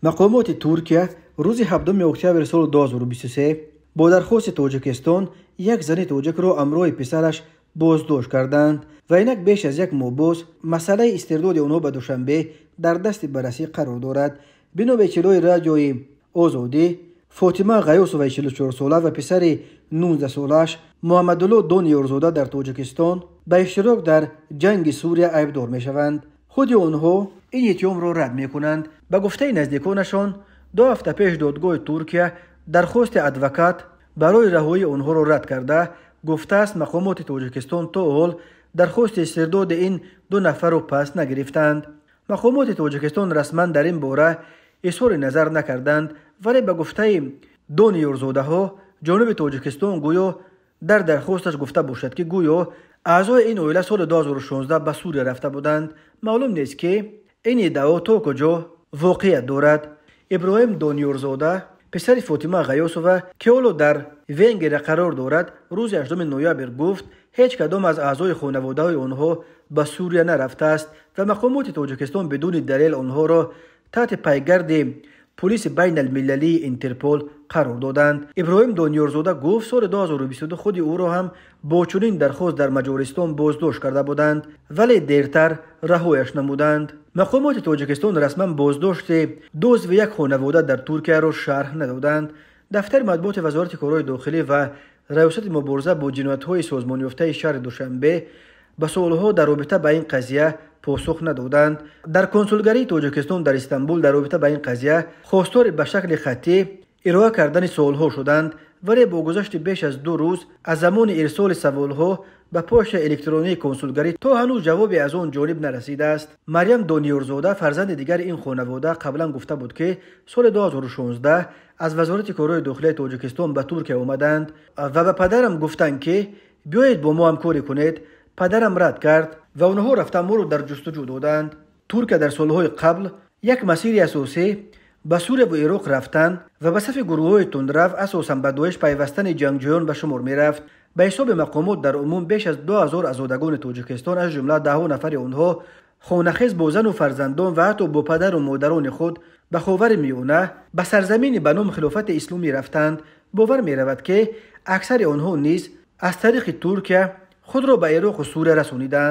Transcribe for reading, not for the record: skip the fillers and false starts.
Мақомоти Туркия рӯзи 7 октябри соли 2023 бо дархости Тоҷикистон як зани тоҷикро ҳамроҳи писараш боздошт карданд ва инак беш аз як моҳ боз масъалаи истирдоди онҳо ба Душанбе дар дасти баррасӣ қарор дорад. Бино ба иттилои радиои Озодӣ, Фотима Ғаёсоваи 44сола ва писари 19солааш Муҳаммадулло Дониёрзода дар Тоҷикистон ба иштирок дар ҷанги Сурия айбдор мешаванд. Худи онҳо ин иттиҳомро рад мекунанд. Ба гуфтаи наздиконашон, 2 ҳафта пеш додгоҳи Туркия дархости адвокат барои раҳоии онҳоро рад карда, гуфтааст, мақомоти Тоҷикистон то ҳол дархости истирдоди ин 2 нафарро пас нагирифтанд. Мақомоти Тоҷикистон расман дар ин бора изҳори назар накарданд, вале ба гуфтаи Дониёрзодаҳо ҷониби Тоҷикистон гӯё дар дархосташ гуфта бошад, ки гӯё аъзои ин оила соли 2016 ба Сурия рафта буданд. Маълум нест, ки ин иддао то куҷо воқеият дорад. Иброҳим Дониёрзода, писари Фотима Ғаёсова, ки ҳоло дар Венгрия қарор дорад, рӯзи 8 ноябр гуфт, ҳеҷ кадом аз аъзои хонаводаҳои онҳо ба Сурия нарафтааст ва мақомоти Тоҷикистон бидуни далел онҳоро таҳти пайгарди пулиси байналмилалии Интерпол қарор доданд. Иброҳим Дониёрзода гуфт, соли 2022 худи ӯро ҳам бо чунин дархост дар Маҷористон боздошт карда буданд, вале дертар раҳояш намуданд. Мақомоти Тоҷикистон расман боздошти 2 узви як хонавода дар Туркияро шарҳ надоданд. Дафтари матбуоти Вазорати корҳои дохилӣ ва Раёсати мубориза бо ҷиноятҳои созмонёфтаи шаҳри Душанбе ба суолҳо дар робита ба ин қазия посух надоданд. Дар консулгарии Тоҷикистон дар Истанбул дар робита ба ин қазия хостори ба шакли хаттӣ ироа кардани суолҳо шуданд, вале бо гузашти беш аз 2 рӯз аз замони ирсоли саволҳо ба почтаи электронии консулгарӣ то ҳанӯз ҷавобе аз он ҷониб нарасидааст. Марьям Дониёрзода, фарзанди дигари ин хонавода, қаблан гуфта буд, ки соли 2016 аз Вазорати корҳои дохилияи Тоҷикистон ба Туркия омаданд ва ба падарам гуфтанд, ки биёед бо мо ҳамкорӣ кунед. Падарам рад кард ва онҳо рафта моро дар ҷустуҷӯ доданд. Туркия дар солҳои қабл як масири асосӣ ба Сурия ва Ироқ рафтан ва ба сафи гурӯҳҳои тундрав, асосан ба Доиш пайвастани ҷангҷӯён ба шумор мерафт. Ба ҳисоби мақомот дар умум беш аз 2000 азодагони Тоҷикистон, аз ҷумла даҳҳо нафари онҳо хонахез бо зану фарзандон ва ҳатто бо падару модарони худ ба Ховари Миёна, ба сарзамини ба номи Хилофати Исломӣ рафтанд. Бовар меравад, ки аксари онҳо низ аз тариқи Туркия худро ба Ироқу Сурия расониданд.